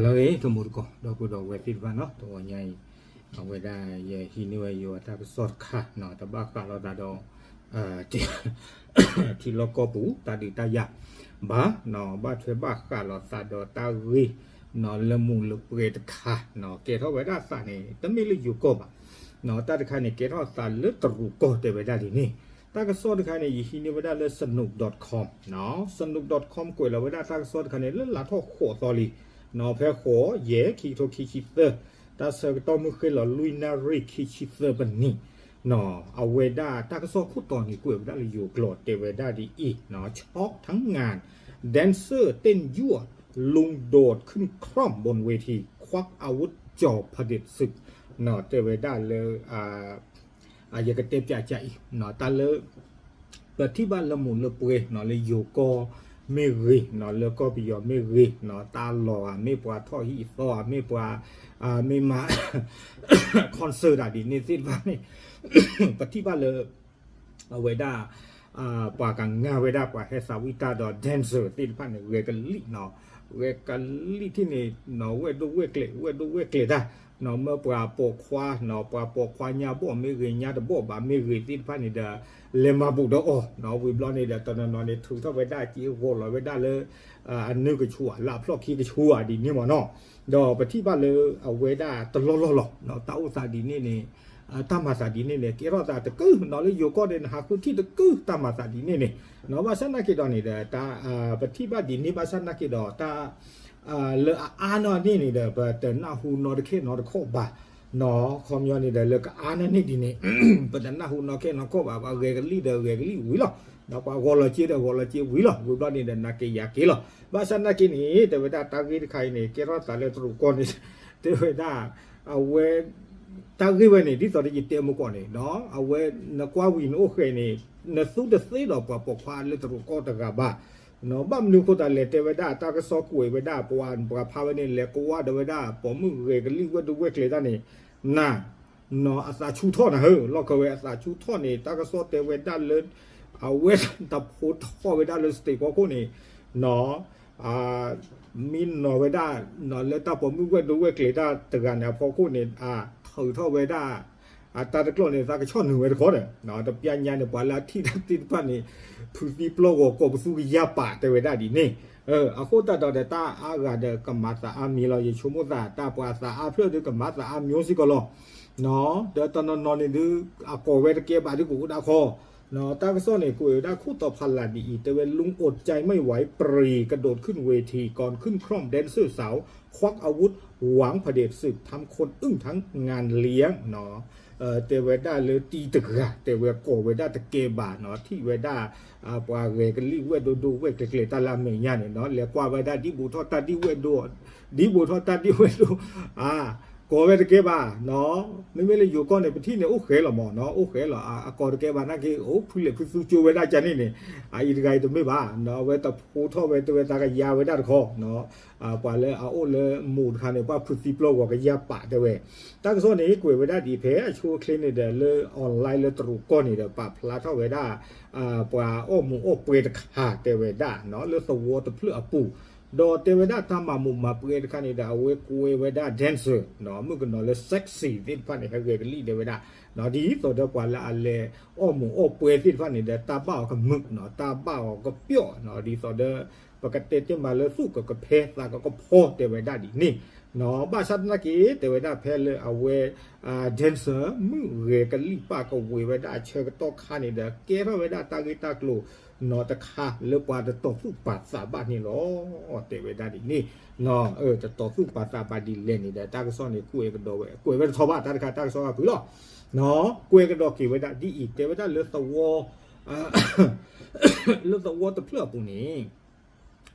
လၢအဂ့ၤ တမူတကိး ဒီပုၢ်ဒီဝဲၢ်သ့ၣ်တဖၣ်နီၤ, တဂီၤညါအံၤ အဝဲဒၣ်ယဟံးန့ၢ်ဝဲယိၤအတၢ်ကစီၣ်တခါနီၤ, တဘၣ်ဃးလိာ်သးဒီး ထံလီၢ်ကီၢ်ပူၤ တၢ်ဒုးတၢ်ယၤဘၣ်နီၤ, ဘၣ်ထွဲဘၣ်ဃးလိာ်သးဒီးတၢ်ဂ့ၢ်နီၤ လၢမူးလၢပှဲၤတခါနီၤ, ကဲထီၣ်ဝဲဒၣ်သးန့ၣ် တမ့ၢ်လၢယိၤကီၢ်ဘၣ်. တၢ်တခါန့ၣ် ကဲထီၣ်သးလၢတရူးကီၢ် တဲဝဲဒၣ်ဒ်န့ၣ်, တၢ်ကစီၣ်တခါန့ၣ် ယဟံးန့ၢ်ဝဲဒၣ်လၢ Sanook dot com နီၤ, Sanook dot com ကွဲးလီၤဝဲဒၣ်တၢ်ကစီၣ်တခါန့ၣ် လၢလါထီၣ်ဃိးသီလံ နီၤ, ဖဲဃိး ယဲၢ် ခံကထိခံဆံသၢ, တၢ်ဆၢကတီၢ်မုၢ်ဃ့ၢ်လီၤလွံၢ်နၣ်ရံၣ်ခံဆံသၢပနံၣ်နီၤ, အဝဲဒၣ်တၢ်ကစီၣ်ခိၣ်တီန့ၣ် ကွဲးဝဲဒၣ်လၢယိၤကျိာ် တဲဝဲဒၣ်ဒ်အံၤနီၤ, ช็อกทั้งงาน แดนเซอร์เต้นยั่ว ลุงโดดขึ้นคร่อมบนเวที ควักอาวุธจ่อเผด็จศึก နီၤ, တဲဝဲဒၣ်လၢ ယကတဲပၠးကၠးအံၤနီၤ, တၢ်လၢ ပထံၣ်ဘၣ်လၢမူးလၢပှဲၤနီၤ, လၢယိၤကီၢ်မ့ၢ်ဂ့ၤနီၤ, လၢကီၢ်ပယီၤမ့ၢ်ဂ့ၤနီၤ, တၢ်လီၢ်ဧါ မ့ၢ်ပှၤထီၣ်ဟံၣ်သီဧါ, မ့ၢ်ပှၤ မ့ၢ်မၤ concert ဒ်န့ၣ်သ့ၣ်တဖၣ်န့ၣ် ပထံၣ်ဘၣ်လၢ အဝဲဒၣ် ပှၤကငါဝဲဒၣ် ပှၤဟဲသးဝံၣ်တၢ်ဒီး dancer သ့ၣ်တဖၣ်န့ၣ် ဂဲၤကလံၣ်နီၤ, ဂဲၤကလံၣ်ထံၣ်န့ၣ်နီၤ, ဝဲၢ်ဒိၣ်ဝဲၢ်ကျဲၤ ဝဲၢ်ဒိၣ်ဝဲၢ်ကျဲၤတၢ်နီၤ, မ့ၢ်ပှၤပိာ်ခွါနီၤ, ပှၤပိာ်ခွါညါဘီၣ်မ့ၢ်ဂ့ၤ ညါတဘီၣ်ဘၣ်မ့ၢ်ဂ့ၤသ့ၣ်တဖၣ်န့ၣ်ဒီး လဲၤမၤဘူးဒီးအီၤနီၤ, ဝံၤဘျီန့ၣ်ဒီး တနီၤနီၤန့ၣ် ထုးထီၣ်ဝဲဒၣ်က့ၤ ဂီၤလီၤဝဲဒၣ်လၢ အနုာ်ကဆူးဧါ လၢအဖျီၣ်ခံကဆူးဧါဒ်န့ၣ်မ့ၢ်နီၤ, ဒီးပထံၣ်ဘၣ်လၢအဝဲဒၣ်တလီၢ်လီၢ်လီၤ, တၢ်အိၣ်သးဒ်န့ၣ်န့ၣ် တၢ်မၤသးဒ်န့ၣ်န့ၣ် ကဲထီၣ်သးတကုာ်နီၤ, လၢယိၤကီၢ်န့ၣ် နဟးဃုထံၣ်တကုာ် တၢ်မၤသးဒ်န့ၣ်န့ၣ်, ဘၣ်ဆၣ်နာ်က့ဒီးန့ၣ်ဒီး ပထံၣ်ဘၣ်ဒ်န့ၣ် ဘၣ်ဆၣ်နာ်က့ဒီး တၢ် လၢအအါနီၢ်န့ၣ်န့ၣ်ဒီး ပတနၢ်ဟူနီတခဲနီတခီၣ်ဘၣ်နီၤ, ခီပညီန့ၣ်ဒီးလၢကအါနီၢ်န့ၣ်ဒ်န့ၣ် ပတနၢ်ဟူနီတခဲနီတခီၣ်ဘၣ်, ပှၤဂဲၤကလံၣ်ဒီးဂဲၤကလံၣ်ဝံၤလီၤ, ဒီးပှၤဂီၤလီၤစ့ဒီးဂီၤလီၤစ့ဝံၤလီၤ, ဝံၤဘျီန့ၣ်ဒီး နၤက့ၤယၤက့ၤလီၤ, ဘၣ်ဆၣ်နာ်က့န့ၣ် တဲဝဲဒၣ်တၢ်ဂ့ၢ်တခါအံၤန့ၣ် ကဲထီၣ်သးလၢတရူးကီၢ်န့ၣ် တဲဝဲဒၣ် အဝဲ တၢ်ဂ့ၢ်ဝဲန့ၣ် ဒ်သိးဒီးယတဲမုၢ်ကီၢ်န့ၣ်နီၤ, အဝဲ နကွၢ်ဝံၤနအိၣ်ဃဲၤန့ၣ် နသူတသ့ဒီးပှၤပိာ်ခွါလၢတရူးကီၢ်တဂၤဘၣ်နီၤ, ဘၣ်မနုၤအဃိသတးလဲၣ် တဲဝဲဒၣ်တၢ်ကစီၣ်ကွဲးဝဲဒၣ် ပှၤပှၤဖးဝဲန့ၣ် လဲၤကွၢ်ဒီးဝဲဒၣ် ပိာ်မုၣ်ဂဲၤကလံၣ်ဝဲၢ်ဒိၣ်ဝဲၢ်ကျဲၤတၢ်န့ၣ် နၤ နီၤ အသးဆူၣ်ထီၣ်နၤဧၢ, လီၢ်ခၢဝဲအသးဆူၣ်ထီၣ်န့ၣ် တၢ်ကစီၣ်တဲဝဲဒၣ်လၢ အဝဲတဖိထီၣ်ဝဲဒၣ်လၢ stage ဖီခိၣ်န့ၣ်နီၤ မ့ၢ်နီၤဝဲဒၣ်နီၤ လၢတၢ်ပိာ်မုၣ်ဝဲၢ်ဒိၣ်ဝဲၢ်ကျဲၤတၢ်တဂၤန့ၣ်အဖီခိၣ်န့ၣ် ထုးထီၣ်ဝဲဒၣ် အတၢ်တကျီၢ်န့ၣ် သးကဆီၣ်နုာ်ဝဲတခီဒီး တပျၢ်ညါန့ၣ် ပှၤလၢအထံၣ်တၢ်သ့ၣ်တဖၣ်န့ၣ် ဖုးသံပျီၢ်ဂီၤကိးပသူကယၢ်ပာ် တဲဝဲဒၣ်ဒ်န့ၣ်, အဃိသတးဒီးဒီး တၢ်အါဂၤဒီးကမၤသးအါမံၤလီၤ, ယဆိကမိၣ်သး တၢ်ပှၤသးအါဖျၢၣ်ဒီးကမၤသးအါမံၤစ့ၢ်ကီးလီၤ ဒီးတနီၤနီၤန့ၣ်ဒုး အကိးဝဲတကဲဘၣ်ဒုးကအိၣ်ဒၣ်ခီ, တၢ်ကစီၣ်န့ၣ် ကွဲးဝဲဒၣ်ခိၣ်တီဖးလၢ်ဒ်အံၤ တဲဝဲ ลุงอดใจไม่ไหว ปรีกระโดดขึ้นเวที ก่อนขึ้นคร่อมแดนเซอร์สาว ควักอาวุธหวังเผด็จศึก ทำคนอึ้งทั้งงานเลี้ยง တဲဝဲဒၣ်လၢတံၤတဂၤ တဲဝဲကိးဝဲဒၣ်တကဲဘၣ်နီၤ ထံၣ်ဝဲဒၣ် ပှၤဂဲၤကလံၣ်ဝဲၢ်ဒိၣ်ဒိၣ်ဝဲၢ်ကျဲၤကျဲၤတၢ်လၢအမဲာ်ညါန့ၣ်နီၤ လဲၤကွၢ်ဝဲဒၣ်ဒ်ဘူးထီၣ်တၢ်ဒ်ဝဲၢ်ဒိၣ် ဒ်ဘူးထီၣ်တၢ်ဒ်ဝဲၢ်ဒိၣ် အါ ကိးဝဲတကဲဘၣ်နီၤ, မ့မ့ၢ်လၢယိၤကီၢ်န့ၣ် ပထံၣ်န့ၣ်အိၣ်ဃဲလီၤမ့ၢ်နီၤ အိၣ်ဃဲလီၤ အကိးတကဲဘၣ်နာ်က့ အိၣ်ဖုလဲၣ်ဖုသူကၠိဝဲဒၣ်ကန့ၣ်န့ၣ် အအံၤတဂၤအံၤတမ့ၢ်ဘၣ်နီၤ အဝဲတဖိထီၣ်ဝဲတဲဝဲသးကယၤဝဲဒၣ်တခီနီၤ ပှၤလၢအအိၣ်လၢမူးတခါန့ၣ် ပှၤဖုးသံပျီၢ်ဂီၤကယၢ်ပာ်တဲဝဲ, တၢ်ကစီၣ်န့ၣ် ကွဲးဝဲဒၣ်ဒ်ဖဲအဆိအချ့န့ၣ်ဒီး လၢ online လၢတရူးကီၢ်န့ၣ်ဒီး ပာ်ဖျါထီၣ်ဝဲဒၣ် ပှၤအီၣ်မူးအီၣ်ပွဲတခါတဲဝဲဒၣ်နီၤ လၢသဝီတဖျၢၣ်အပူၤ, ဒီးတဲဝဲဒၣ်တၢ်မၤမူးမၤပွဲတခါန့ၣ်ဒီး အဝဲကွဲးဝဲဒၣ် dancer နီၤ မုၣ်ကနီၤလၢ sexy သ့ၣ်တဖၣ်န့ၣ် ဟဲဂဲၤကလံၣ်တဲဝဲဒၣ် ဒ်သိးဒီးပှၤလၢအလဲၤအီၣ်မူးအီၣ်ပွဲသ့ၣ်တဖၣ်န့ၣ်ဒီး တၢ်ဘၣ်အီၤကမုာ်နီၤ တၢ်ဘၣ်အီၤကပျီၣ်နီၤ ဒ်သိးဒီး ပကတဲတ့ၢ်မးလၢသူၣ်ကကဖဲသးကကဖီ တဲဝဲဒၣ်ဒ်န့ၣ်နီၤ ဘၣ်ဆၣ်သနာ်က့ တဲဝဲဒၣ်ဖဲလၢအဝဲ dancer မုၣ်ဂဲၤကလံၣ်ပၣ်ကဝ့ၤဝဲဒၣ်အဆၢကတီၢ်ခါန့ၣ်ဒီး ကဲထီၣ်ဝဲဒၣ်တၢ်ဂ့ၢ်တၢ်ကျိၤနီၤတခါ လၢပှၤတတီၤသူၣ်ပာ်သးဘၣ်န့ၣ်လီၤ တဲဝဲဒၣ်ဒ်န့ၣ်နီၤ တတီၤသူၣ်ပာ်သးဘၣ်ဒ်လဲၣ်န့ၣ်ဒီး တၢ်ကစီၣ်န့ၣ် ကွဲးကဒီးဝဲ ကွဲးဝဲတထီဘၣ် တၢ်တခါတၢ်ကစီၣ်အဖုၣ်လီၤ ကွဲးကဒီးက့ၤဝဲဒၣ်ဒ်အံၤ တဲဝဲဒၣ်လၢသဝီ လၢသဝီတဖျၢၣ်အပူၤန့ၣ်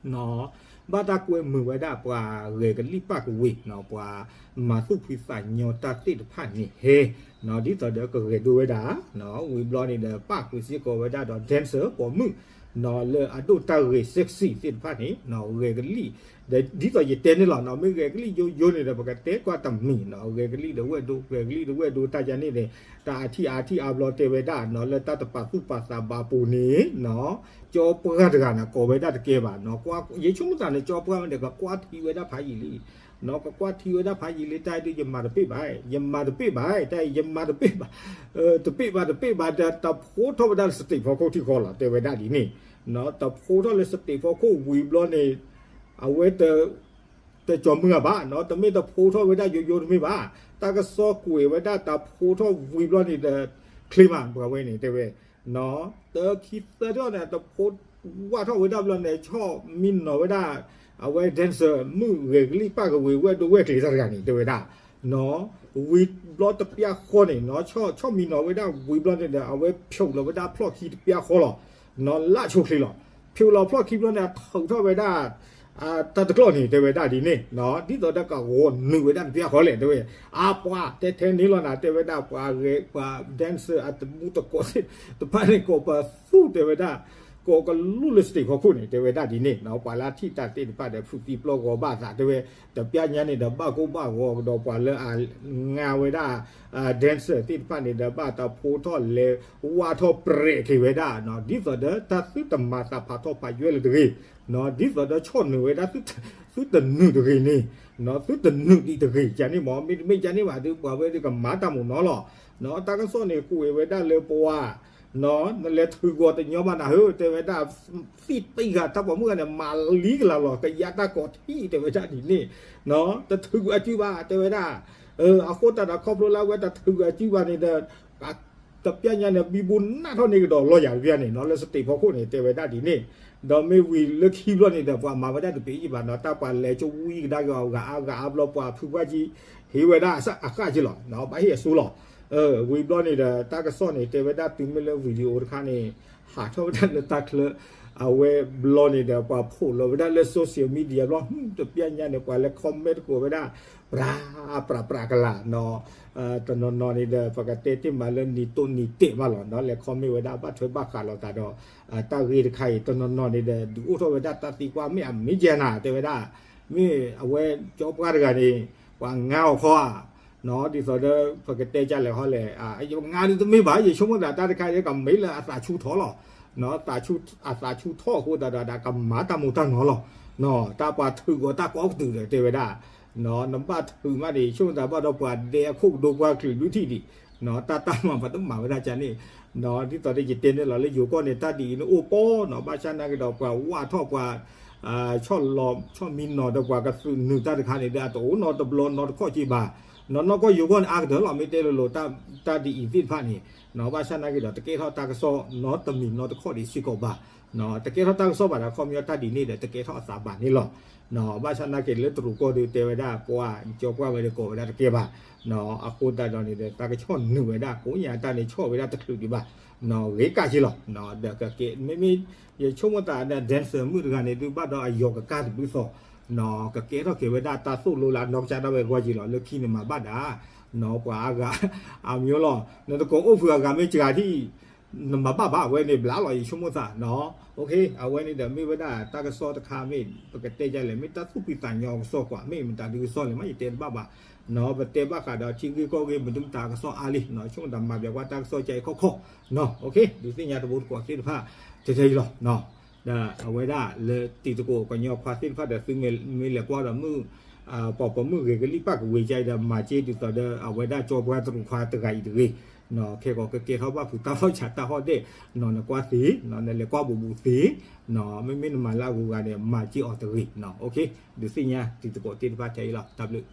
ဘၣ်တၢ်ကွဲမုာ်ဝဲဒၣ်ပှၤဂဲၤကလံၣ်ပၣ်ကဝ့ၤနီၤ ပှၤမၤသူၣ်ဖှံသးညီတၢ်သ့ၣ်တဖၣ်န့ၣ်ဟဲနီၤ ဒ်သိးဒီးကဂဲၤဒိဝဲဒၣ်နီၤ ဝံၤဘျီန့ၣ်ဒီး ပၣ်ဃုာ်စ့ၢ်ကီးဝဲဒၣ်ဒီး dancer ပိာ်မုၣ် နီၤ လၢအဒိၣ်တၢ်ဂ့ၤ sexy သ့ၣ်တဖၣ်န့ၣ်နီၤ ဂဲၤကလံၣ် ဒီးဒ်သိးယတဲန့ၣ်လီၤနီၤ မ့ၢ်ဂဲၤကလံၣ်ယိယိန့ၣ်ဒီး ပကတဲကွၢ်တမံၤနီၤ ဂဲၤကလံၣ်ဒီးဝဲၢ်ဒိၣ် ဂဲၤကလံၣ်ဒီးဝဲၢ်ဒိၣ်တၢ်ယၤန့ၣ်န့ၣ် တၢ်အထံၣ်အါထံၣ်အါဘျီတဲဝဲဒၣ်နီၤ လၢတၢ်တပာ်သူၣ်ပာ်သးဘၣ်ပူၤန့ၣ်နီၤ ကၠီပှၢ်တဂၤန့ၣ် ကိးဝဲဒၣ်တကဲဘၣ်နီၤ ကွၢ် ယဆိကမိၣ်သးန့ၣ် ကၠီပှၢ်မ့ၢ်ဒီး ကကွၢ်ထံဝဲဒၣ်ဖးယံာ်လံ ကကွၢ်ထံဝဲဒၣ်ဖးယံာ်လံ တၢ်အံၤဒုး ယမၤတပ့ၢ်ဘၣ်, ယမၤတပ့ၢ်ဘၣ်, တၢ်အံၤ ယမၤတပ့ၢ်ဘၣ်, တပ့ၢ်ဘၣ် တပ့ၢ်ဘၣ်ဒီး တဖိးထီၣ်ဝဲဒၣ်လၢ state ဖီခိၣ်ထံဃီလီၤ တဲဝဲဒၣ်ဒ်န့ၣ်. တဖိးထီၣ်လၢ state ဖီခိၣ်ဝံၤဘျီန့ၣ် အဝဲ တကၠီၤမုၢ်အဘၣ်နီၤ, တမ့ၢ်တဖိးထီၣ်ဝဲဒၣ်ယိယိတမ့ၢ်ဘၣ်, တၢ်ကစီၣ်ကွဲးဝဲဒၣ်တၢ်ဖိးထီၣ်ဝံၤဘျီန့ၣ်ဒီး ချ့မး ပှၤဝဲန့ၣ် တဲဝဲ, တခံသၢထီၣ်န့ၣ် တဖိးဝးထီၣ်ဝဲဒၣ်ဘျီန့ၣ် ဆီၣ်မံနီၤဝဲဒၣ် အဝဲ dancer မုၣ်ဂဲၤကလံၣ်ပၣ်ကဝ့ၤဝဲၢ်ဒိဝဲၢ်ကျဲၤတၢ်တဂၤန့ၣ် တဲဝဲဒၣ် ဝံၤဘျီတပျၢ်ဃီန့ၣ်နီၤ, ဆီၣ်မံနီၤဝဲဒၣ်ဝံၤဘျီန့ၣ်ဒီး အဝဲဖျိးလီၤဝဲဒၣ်ဖျီၣ်ခံတပျၢ်ဃီလီၤ, လၢ်ဆိချ့လီၤ. ဖျိးလီၤဖျီၣ်ခံဘျီန့ၣ် အထုးထီၣ်ဝဲဒၣ် တၢ်တကျီၢ်န့ၣ် တဲဝဲဒၣ်ဒ်န့ၣ်, ဒ်သိးဒီးကဂီၤနုာ်ဝဲဒၣ်တပျၢ်ဃီလဲၣ် တဲဝဲ, အပှၤတဲထဲန့ၣ်လီၤနၤ တဲဝဲဒၣ် ပှၤဂဲၤ ပှၤ dancer အတမူတကိးသ့ၣ်တဖၣ်န့ၣ် ကိးပသူတဲဝဲဒၣ် ကိးကလူလၢ stage ဖီခိၣ်န့ၣ် တဲဝဲဒၣ်ဒ်န့ၣ်, ပှၤလၢထံၣ်တၢ်သ့ၣ်တဖၣ်ဒီး ဖုးသံပျီဂီၤဘၣ်သး တဲဝဲ, တပျၢ်ညါန့ၣ်ဒီး ဘၣ်ကိၢ်ဘၣ်ဂီၤကဒီး ပှၤလၢအငါဝဲဒၣ် dancer သ့ၣ်တဖၣ်န့ၣ်ဒီး ဘၣ်တၢ်ဖိးထီၣ်လဲၤဝးထီၣ်ပြဲးက့ၤဝဲဒၣ်နီၤ, ဒ်သိးဒီးတၢ်သုတမၤသးဖးထီၣ်ဖးယွဲၢ်လၢတဂ့ၤ, ဒ်သိးဒီးဆီၣ်နုာ်ဝဲဒၣ် သုတနုာ်တဂ့ၤန့ၣ်, သုတနုာ်ဒံးတဂ့ၤ ကန့ၣ်မ့ၢ် မ့တမ့ၢ်ကန့ၣ်ဘၣ်ဒီး ပှၤဝဲဒၣ်ကမၤတၢ်မုာ်နီၤလီၤ. တၢ်ကစီၣ်န့ၣ် ကွဲးဝဲဒၣ်လၢပှၤ နလဲၤထုးဂီၤတညီဘၣ်နၤဧၢ တဲဝဲဒၣ်, သ့ၣ်တဂၤတၢ်ပိာ်မုၣ်ဂၤန့ၣ် မၤလံကလၤလီၤ ကယါတၢ်ကိးထံၣ် တဲဝဲဒၣ်ဒ်န့ၣ်, တထုးကွံာ်အစုဘၣ် တဲဝဲဒၣ်, အဃိသတးဒီးခီဖျိလၢအဝဲတထုးကွံာ်အစုဘၣ်န့ၣ်ဒီး တပျၢ်ညါန့ၣ် ဘံဘူနၢ်ထီၣ်န့ၢ်ကဒီးလီၤယၤတပျၢ်န့ၣ်နီၤ လၢ stage ဖီခိၣ်န့ၣ် တဲဝဲဒၣ်ဒ်န့ၣ်, ဒီးမ့ၢ်ဝံၤလၢခံဘျီန့ၣ်ဒီး ပှၤမၤဝဲဒၣ်တပ့ၤယံာ်ဘၣ်နီၤ တၢ်ပှၤလဲၤကဝံကဒါက့ၤအီၤ ဂၤအါဂၤအါဘျီ ပှၤဖုပှၢ်ကံ ဟ့ၣ်ဝဲဒၣ်အဃၣ်က့လီၤ ဘၣ်ဟ့ၣ်အစိလီၤ. ဝံၤဘျီန့ၣ်ဒီး တၢ်ကစီၣ်န့ၣ် တဲဝဲဒၣ်တုၤမ့ၢ်လၢ video တခါန့ၣ် ဟးထီၣ်ဝဲဒၣ်လၢတၢ်ချၢ အဝဲဘျီန့ၣ်ဒီး ပှၤဖိးလီၤဝဲဒၣ်လၢ social media ဘျီ တပျၢ်ညါန့ၣ် ပှၤလဲၤ comment တကိးဝဲဒၣ် ပြး ပြး ပြးကလာ်နီၤ, တနီၤနီၤန့ၣ်ဒီး ပကတဲတ့ၢ်မးလၢနံၤတိၢ်နံၤတဲာ်ဘၣ်လီၤနီၤ လဲၤ comment ဝဲဒၣ်ဘၣ်ထွဲဘၣ်ဃးလိာ်သးဒီး တၢ်ဂ့ၢ်တခါအံၤ တနီၤနီၤန့ၣ်ဒီး ဒုးအိၣ်ထီၣ်ဝဲဒၣ်တၢ်သံကွၢ် မ့ၢ်အမ့ၢ်ကဲနၤ တဲဝဲဒၣ်, မ့ၢ်အဝဲကၠီပှၢ်တဂၤန့ၣ် ပှၤငါအီၤခီဧါ ဒ်သိးဒီး ပကတဲကလဲာ်ခီလဲၣ်, ယငါဒုးတမ့ၢ်ဘၣ် ယဆိကမိၣ်သးတၢ်တခါအံၤ ကမ့ၢ်လၢအသးဆူၣ်ထီၣ်လီၤ. အသးဆူၣ်ထီၣ်အဃိသတးဒီး ကမၤတၢ်မူၤတၢ်နီၤလီၤ. တၢ်ပှၤထုးဂီၤတၢ်ကိးကတုာ်ဒီး တဲဝဲဒၣ်, နဘၣ်ထုးမးန့ၣ် ဆိကမိၣ်သးဘၣ်ဒီးပှၤဒဲအခိၣ်ကဒိပှၢ်ကလုာ်လွံၢ်ထံၣ်ဒံး, တၢ်တၢ်မၤပှၤတမၤဝဲဒၣ်ကန့ၣ်, ဒ်သိးဒီးယတဲန့ၣ်လီၤလၢယိၤကီၢ်န့ၣ် တၢ်ဒ်အံၤန့ၣ်အိၣ်ပီနီၤ ဘၣ်ဆၣ်နာ်က့ဒီးပှၤဝးထီၣ်ပှၤ ဆီၣ်လီၤဆီၣ်မံနီၤဒီးပှၤကသုးနုာ်တၢ်တခါန့ၣ်ဒီး အတအိၣ်နီတဘျီနီတခီၣ်က့ဘၣ်, နီၢ်နီၢ်ကီၢ်ယိၤကီၢ်န့ၣ် အါကတၢၢ်လီၤ မ့ၢ်တဲလိၤလိၤ တၢ်ဒ်အံၤသ့ၣ်တဖၣ်န့ၣ်, ဘၣ်ဆၣ်နာ်က့ဒီး တကဲထီၣ်တၢ်ကစီၣ်နီတမံၤနီတခီၣ်ဒံးစ့ၢ်ကီးဘၣ်, တကဲထီၣ်တၢ်ကစီၣ်ဘၣ်ဒီး ခီပညီတၢ်ဒ်န့ၣ်ဒီး တကဲထီၣ်အသးဘၣ်န့ၣ်လီၤ. ဘၣ်ဆၣ်နာ်က့လၢတရူးကီၢ်ဒုးတဲဝဲဒၣ် ပှၤကၠီပှၢ်ဝဲဒီးကိးဝဲဒၣ်တကဲဘၣ်, အဃိသတးဒီးန့ၣ်ဒီး တၢ်ကဆီၣ်နုာ်ဝဲဒၣ် ကိးညါတၢ်န့ၣ် ဆီၣ်ဝဲဒၣ်တချုးဒံးဘၣ်, ဂ့ၤကၣ်က့လီၤ. ဒီးကကဲ မ့မ့ၢ် ယဆိကမိၣ်သးဒီး dancer မုၣ်တဂၤန့ၣ် ဒုးဘၣ်ဒီးအယီၤကကၢ်တဘျုးသီး, ကကဲထီၣ်က့ၤဝဲဒၣ်တၢ်သိၣ်လိလၢအနီၢ်ကစၢ်ဒၣ်ဝဲအဂီၢ်က့လီၤ လၢခံန့ၣ်မၤဘၣ်ဒၣ်, ပှၤအါဂၤ အမျိုးလီၤ နတကိးအိၣ်ဖုးအဂၤမ့ၢ်စှၤထံၣ် နမၤဘၣ်ဘၣ် အဝဲန့ၣ်ဘျါလီၤ ယဆိကမိၣ်သးနီၤ. အဝဲန့ၣ်ဒီးမ့ၢ်ဝဲဒၣ်တၢ်ကစီၣ်တခါမ့ၢ် ပကတဲဒ်လဲၣ် မ့ၢ်တၢ်သူၣ်ဖှံသးညီကစီၣ်ကွၢ် မ့ၢ်မတၤဒုးကစီၣ်လဲၣ်မ့ၢ် ယတဲတဘၣ်ဘၣ်နီၤ. ပတဲဘၣ်ဃးဒီးထံဂ့ၢ်ကီၢ်ဂ့ၢ် မနုၤမတၤကစီၣ်အါလံနီၤ ဆိကမိၣ်သးမၤဘၣ်ကွၢ်တၢ်ကစီၣ်ကဲအံၤခီၣ်ခီၣ်နီၤ. ဒုးသ့ၣ်ညါတဘိတကွီၢ်သ့ၣ်တဖၣ် ထဲထဲအံၤလီၤနီၤ. ဒီးအဝဲဒၣ်လၢတံၤသကိးကညီခွါသ့ၣ်တဖၣ်ဒီး သုမ့ၢ်လဲၤကွၢ်ဒီးမုၢ် ပှၤပိာ်မုၣ်ဂ့ၤကလံၣ်ပၣ်ကဝ့ၤကါအံၤဒီး မၤစ့ဒ်သိးဒီး အဝဲဒၣ်ကၠီပှၢ်တရူးခွါတဂၤအံၤတဂ့ၤ, ခဲကိာ်ကကဲထီၣ်ဘၣ်ဖုးတၢ်လီၢ်ဆးတၢ်ဟီၣ်ဒဲးနီၤ နကွၢ်သ့နီၤ နလဲၤကွၢ်ဘူးဘူးသ့နီၤ မ့မ့ၢ်နမၤလၢအဂုၤအဂၤန့ၣ် မၤစ့အီၤတဂ့ၤနီၤ. ဒုးသ့ၣ်ညါတံၤသကိးသ့ၣ်တဖၣ်ထဲအံၤလီၤ တၢ်ဘျုး